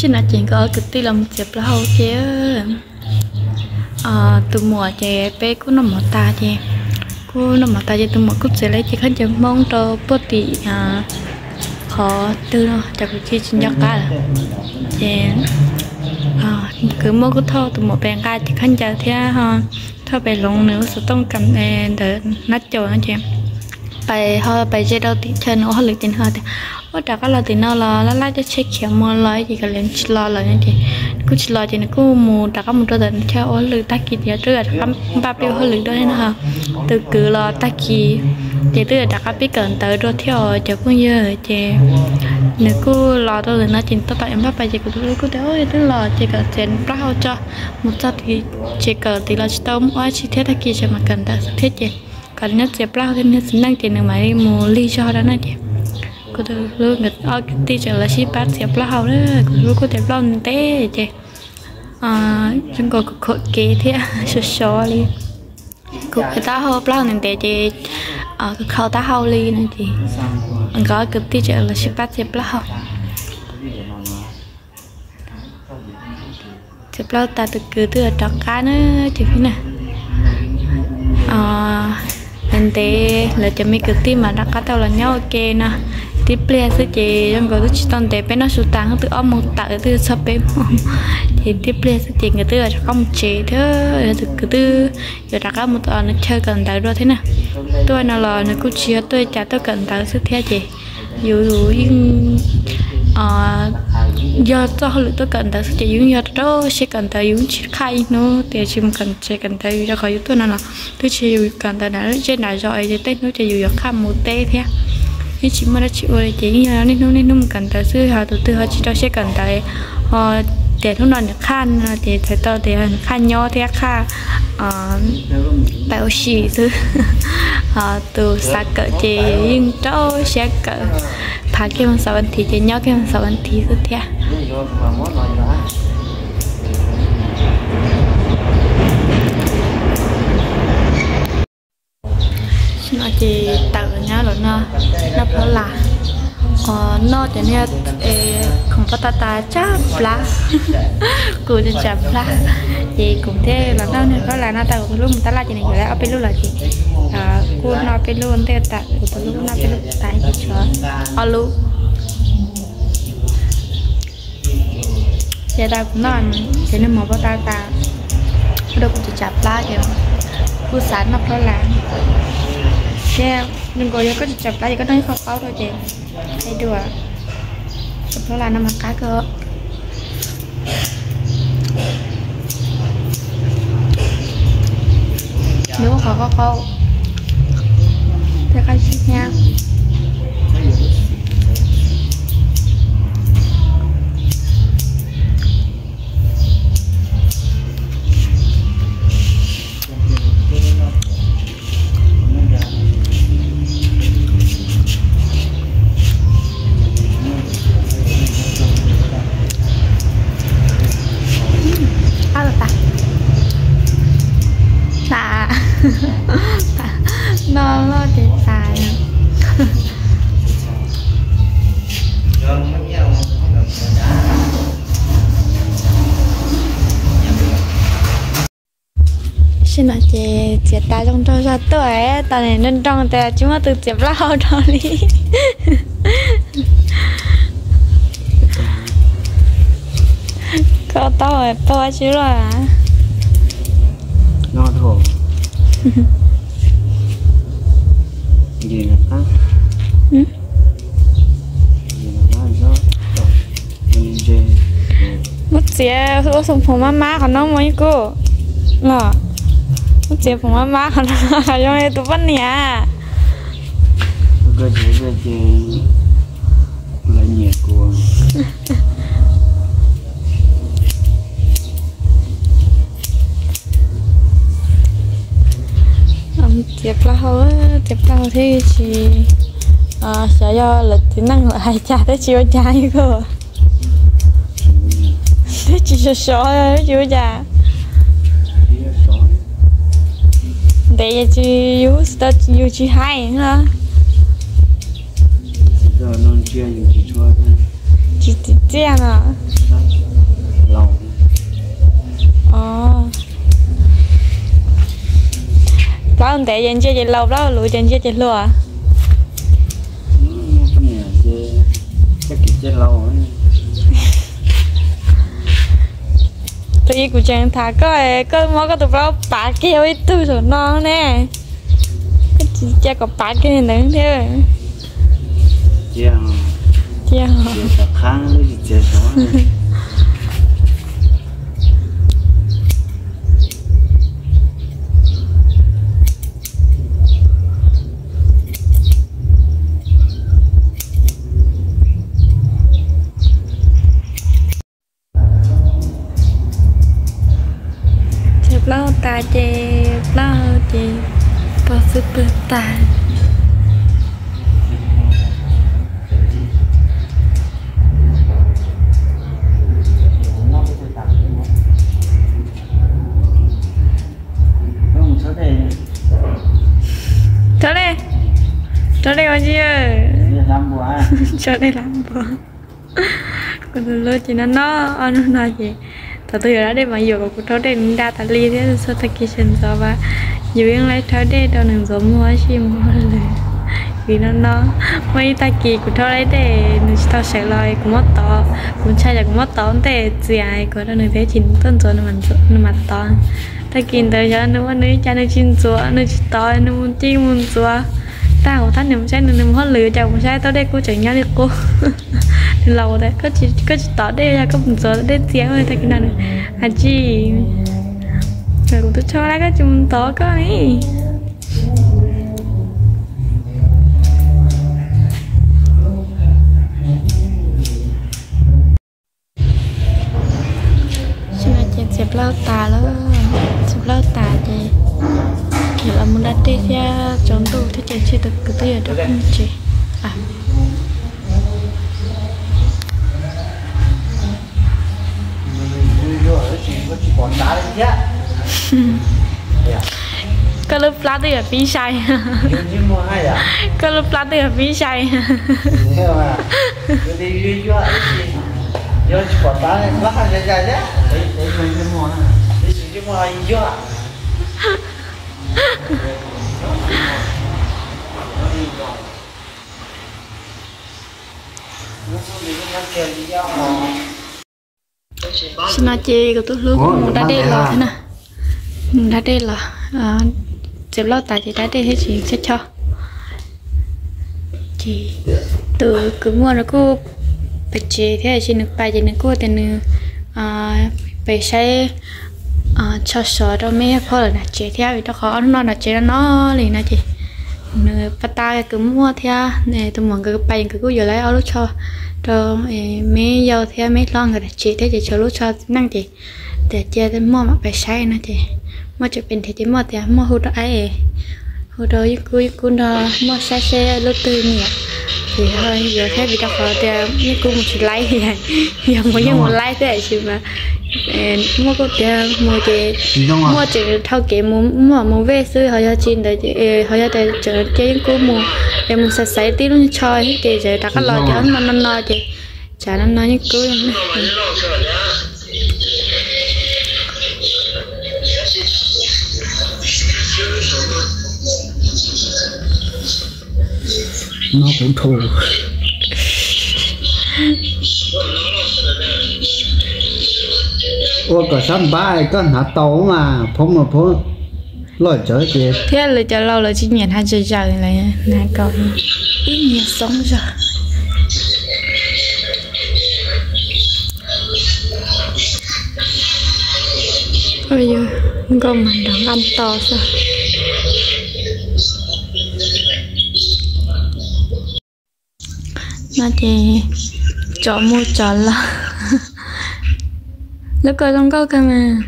Tsis no ces nkawd ob kwv tij los mus txiav plaub hau ces tus muam ces peb kuj noj mov tas ces, kuj noj mov tas ces tus muam kuj txiav lawv cov khaub ncaws Hmoob rau puag tim qhov twg no ces kuv tsis nco qab lawm. Ces kwv muab kuj thauj tus muam pem nqa cov khaub ncaws thiab thauj pem hloov nws lub xov tooj kam ntawd hnab caum no ces pais ho pais ze rau tim chaw nws ua hauj lwm ces nws ho tias, ua rov qab los tim no los laj laj coj tsheb khiav mus los ces kawm lias tsis los lawm no ces nws kuj tsis los ces nws kuj mus rov qab mus rau ntawm chaw ua hauj lwm tag kis ces twb rov qab npaj pib ua hauj lwm dua thiab no. Tus kwv los tag kis ces twb rov qab pib kawm ntawv dua thiab os cov phooj ywg ces nws kuj los rau ntawm no ces nws tab tom yuav npaj pais ces kuv tus hlub kuj tias, twb los ces kom txiav plaub hau tso, mus txog tid tsev kawm tid los tsis tau muaj dab tsi thiab tag kis tseem mam kawm ntawv xwb thiab ces kom nws nyob txiav plaub hau thiab nws txiv neej ces nws mam li mus lig zog rau na ces kuv tus hlub nkawd ob kwv tij tseem los sib pab txiav plaub hau na. Kuv tus hlub kuj tias plaub hau ntev ces zoo nkaus kuv khuam kev thiab sov sov li. Kuv taub hau plaub hau ntev ntev ces kuv khau taub hau li no ces nkawd ob kwv tij tseem los sib pab txiav plaub hau. Txiav plaub hau tas tus kwv twb rov qab na ces pib na ntev ntev lawv cov me kwv tij mas rov qab tau los nyob ua ke no. Tib pliag xwb ces zoo nkaus twb tsis tau ntev peb noj su tas hnub twb ob moos tawm twb yuav txog peb moos ces tib pliag xwb ces nkawd twb rov qab mus tsev thiab. Tus kwv twb yuav rov qab mus tom nws chaw kawm ntawv dua thiab na. Tuaj no los nws kuj tsis yog tuaj cas tuaj kawm ntawv xwb thiab ces yus yeej yog txoj hauj lwm tuaj kawm ntawv xwb ces yus yeej yog rau siab kawm ntawv, yus yeej tsis qhaj ib hnub tias tsis mus kawm tsev kawm ntawv, yus rau qhov yus tuaj no los twb tsis yog yus kawm ntawv nram zej nram zos ces tej hnub ces yus yuav qhaj mus teb thiab. Yeej tsis muaj dab tsi ua li ces yeej yog niaj hnub niaj hnub mus kawm ntawv xwb, ho tus twg ho tsis rau siab kawm ntawv ho tias hnub no nws qhaj no ces txhais tau tias nws qhaj nyob thiab qhaj pais ua si xwb. Ho tus xav kawm ces yeej rau siab kawm, phav kiag mus xav vas thiv ces nyob kiag mus xav vas thiv xwb thiab. Sim no ces tawm nyob los no, noj plaub las, noj cov niag khoom paj tas tas tsab plab, kuv tsam plab, ces kuv thiaj los noj niag plaub las no tag. Kuv tus hlub mus tab laj ces nws yuav lawv ob peb lub los ces kuj noj peb lub ntej tas, kuv tus hlub noj peb lub tas ces tshuav ob lub. Ces tau kuv noj ces nws mus paj tas tas, ua rau kuv tsam plab ces kuj xav noj plaub las. Ces zoo nkaus yog koj tsis tsam plab ces koj noj ib qho qaub rau ces, es dua, tsam plaub las no mas qab kawg. Nws muaj qhov qaub qaub thiab qab zib thiab. Ab, tas, tas, tas, no loj ces tas. Sim no ces txiav tas zoo nraug zog tuaj, tau nroo nroo tias tsis muaj tus txiav plaub hau rau li. Koj taub hau pab ua tsi luaj? Muab txiav ua xoo phoom mab mab qhov no mas ib kuj los, muab txiav phoom mab mab qhov no zoo li tus poj niam. Txiav plaub hau, txiav plaub hau thiab tsis xyov yog lawv txiv neej lawv hais cas thiab tsis ua cas li. Thiab tsis sov sov thiab tsis ua cas. Ntev ces yus tsis haib no. Tsis txiv txiaj no. Ntev ces ntsia ces laus, plaub hau luv ces ntsia ces hluas. Tus ib kuv tseem tham koj, koj muab koj tus plaub pav kiag ua ib tug saum no ne. Koj tsis cia kom pav kiag li ntawd thiab. Cia, cia. Ces plaub tas ces plaub ces pog xwb pwg tas. Rau dej, rau dej ua ntsis, rau dej hlab npua. Kuv tus hlub ces no no, ob hnub no ces thaum twg yuav rau dej mas yuam kom kuv rhaub dej nws nra tas li thiab, txhua tag kis sawv ntxov mas yus yeej laib rhaub dej rau nws ntxuav muag ua si mus ua lawm. Vim no no, muaj ib tag kis kuv rhaub laib dej nws tsis tau sawv los kuv muab tov, kuv ntshai yog kuv muab tov ntej txias kom rau nws thiab tsis tuaj ntxuav nws mam tov. Tag kis ntawd xyov nws ua nws li cas nws tsis ntxuav nws tsis tov nws mus ci mus ntxuav. Tag kuv thab nws mus saib nws, nws mus hauj lwm cas kuv saib tau dej kuj tseem nyob li qub. Nws los kuv tias koj tsis tov dej yog koj mus ntxuav dej txias tag kis no nws hais tsis, kuv twb tso lawm koj tsis mus ntxuav koj li. Ces txiav plaub tas lawm, txiav plaub tas ces los mus da dej thiab tsaus ntuj thiab ces tsij tus kwv twb yuav rov qab tsev. Koj lub plab twb yog pib sai. Koj lub plab twb yog pib sai. Tam sim no ces kuv tus hlub kuj mus da dej los thiab na. Mus da dej los, txiav plaub tas ces da dej thiab tsis tshua choj. Ces tus kwv muaj no kuj pem tsev thiab, tab sis nws pais ces nws kuj tias nws pem saib tsho sov rau me phob lawm nram tsev thiab, vim rau qhov ob hnub no nram tsev no no li no ces nws pab tab kwv muaj thiab tus muam nkawd pais nkawd kuj yuav lawv ob lub tsho rau me yau thiab me hlob nkawd nram tsev thiab ces tshuav lub tsho txiv neej ces tias cia muaj mam pais saib no ces muaj tseem pem nrhiav ces muaj tias muaj hu rau aib, hu rau Yeej Kub, Yeej Kub nrog muaj saib seb lub twg nyiam. Ces ho yuav thiab vim rau qhov tias Yeej Kub mus tsis laib, yog mus yeej mus laib thiab tiam sis mas muaj kuj tias mus ces muaj tseem dhau kev mus, muaj mus vej xwb, ho yog tsis ntawd ces ho yog tias tseem cia Yeej Kub mus es mus xaiv xaiv tib lub tsho thiab ces tseem rov qab los ces no no no ces tsam no no Yeej Kub no kuv dhau. Ua kom sab npab koj hnav tau mas phob mus phob loj tsawv ces thiab lawv cov laus lawv tsis nyiam hnav zom zaws lawm, hnav kom ib nyias xoob zog. Nkauj mas nrov nqaj to xwb. No ces tsom mus tsom los. Lub ko zoo nkauj kawg mas.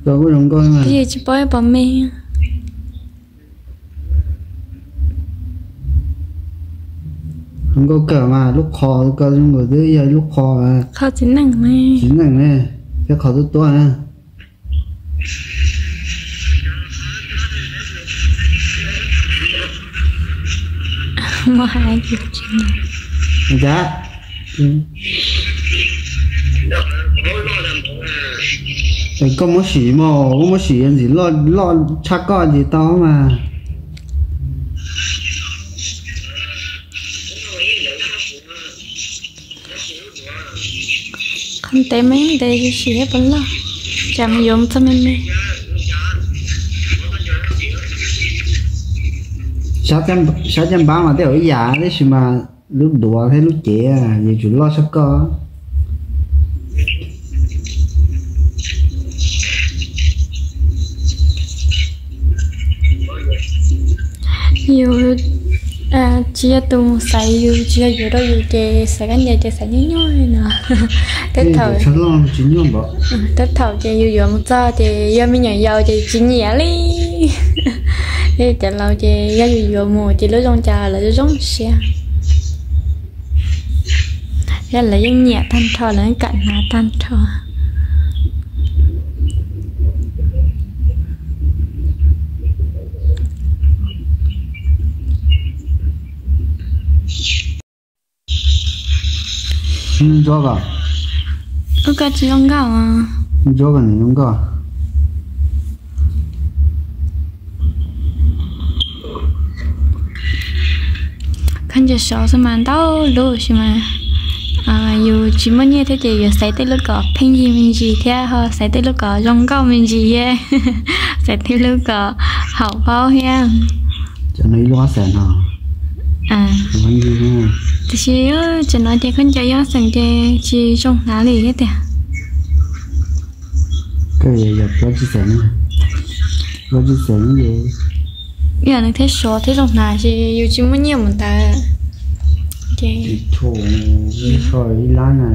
Twb tsis paub ib pom me. Zoo nkauj kawg mas, lub qhov ko zoo nkauj twb yog lub qhov, qhov txiv neej, txiv neej ne, thiab qhov tuab tuab na. Cas koj muab sim mog, koj muab sim ntxim loj tshaj koj ntsis tau mas. Qhov ntev me ntev sim sim puas loj, tsam mus yuav mus txog me me. Sab caj npab mas tej zaum ib yam, tab sis mas lub duav thiab lub cev yuav tsum loj tshaj koj. Yus tsis yog tus mus xaiv, yus tsis yog yuav rau yus ces xaiv khaub ncaws ces xaiv nyuaj nyuaj li no. Tej thaum, tej thaum ces yus yuav mus txog ces yog me nyuam yaus ces tsis nyiam li. Tej cov laus ces yog yus yuav mus ces lub zoo cas lawv zoo siab. Yog lawv yeej nyiam tag nrho, lawv yeej kam hnav tag nrho. Ntsuab ko, ub koj tsis zoo nkauj. Ntsuab ko nws zoo nkauj. Khaub ncaws sov xwb mas ntau lub sis mas yus tsis muaj nyiaj thiab ces yuav xaiv tej lub kom pheej yig me ntsis thiab ho xaiv tej lub kom zoo nkauj me ntsis thiab, xaiv tej lub kom haum paub thiab. Cov no ib lub ob xees no. Tiam sis cov no ces khaub ncaws ib ob xees ces tsis zoo hnav li thiab tiag. Koj yog plaub tsib xees, plaub tsib xees ces ib yam nws thiab sov thiab zoo hnav ces yus tsis muaj nyiaj mus ntawd. Ces ib lab na,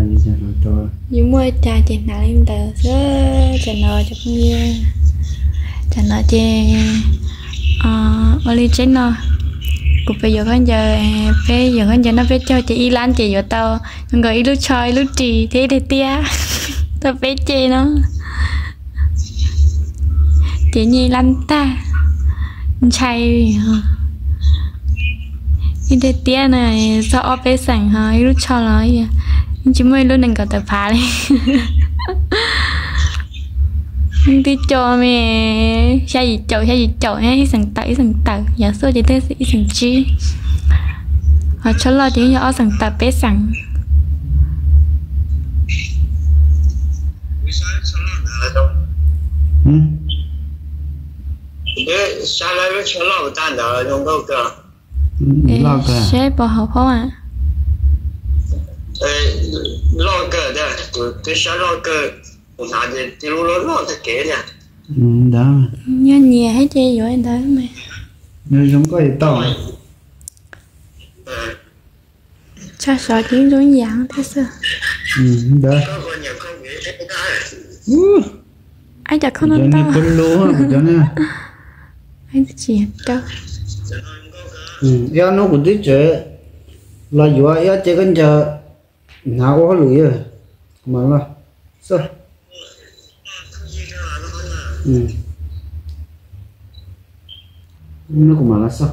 yus muaj cas ces hnav li ntawd xwb. Cov no cov phooj ywg, cov no ces ua li tseeb no, kuv pem yuav khaub ncaws, peb yuav khaub ncaws noj peb caug ces ib lab ces yuav tau nkaus ib lub tsho ib lub ris thiab ib daim tiab tau peb ce no. Ces nyiaj ib lab tag, ntshai li. Ib daim tiab na, txog ob peb xees ho ib lub tsho los yeej tsis muaj ib lub nees nkaum tawm phav li. Twb co me xya yim caum xya yim caum, ib xeem tawm ib xeem tawm, yav xuaj ces twb ib xeem tsib, ho tsho loj ces yeej yog ob xeem tawm peb xeem. Seb puas haum paub. Ntawd, nyias nyias thiab ces yuav ntawd mas. Zoo nkauj tau. Tshaj sov ces zoo yam thiab xwb. Ntawd, ib cov khau no tau. Ib ob hnub kuv twb tseem los yuav ib ob ce khaub ncaws hnav ua hauj lwm, kuv mam los xwb. Hnub kuv mam los xwb.